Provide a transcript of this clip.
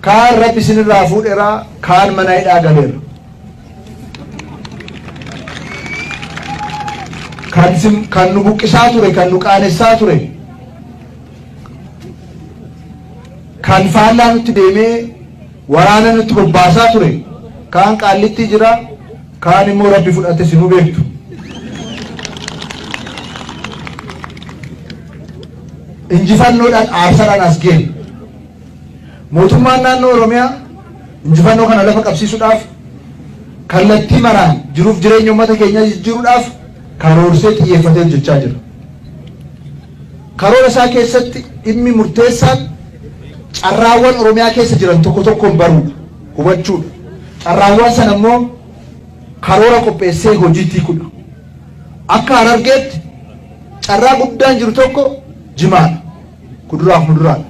Kaan Rabbi isinirraa fuudheera, kaan mana hidhaa galeera. Kan isin kan nu buqqisaa ture, kan nu qaanessaa ture, kan faallaa nutti deemee waraana nutti bobbaasaa ture, kaan Qaallittii jira, kaan immoo Rabbi fudhate isinuu beektu. Injifannoodhaan aarsaadhaan as geenne. Mootummaan naannoo Oromiyaa injifannoo kana lafa qabsiisuudhaaf kallattii maraan jiruuf jireenya uummata keenyaa jijjiiruudhaaf karoorsee xiyyeeffatee hojjechaa jira. Karoora isaa keessatti dhimmi murteessaan carraawwan Oromiyaa keessa jiran tokko tokkoon baruudha, hubachuudha. Carraawwan sana immoo karoora qopheessee hojiitti hiikuudha. Akka Harargeetti carraa guddaan jiru tokko jimaadha. Kuduraaf muduraadha.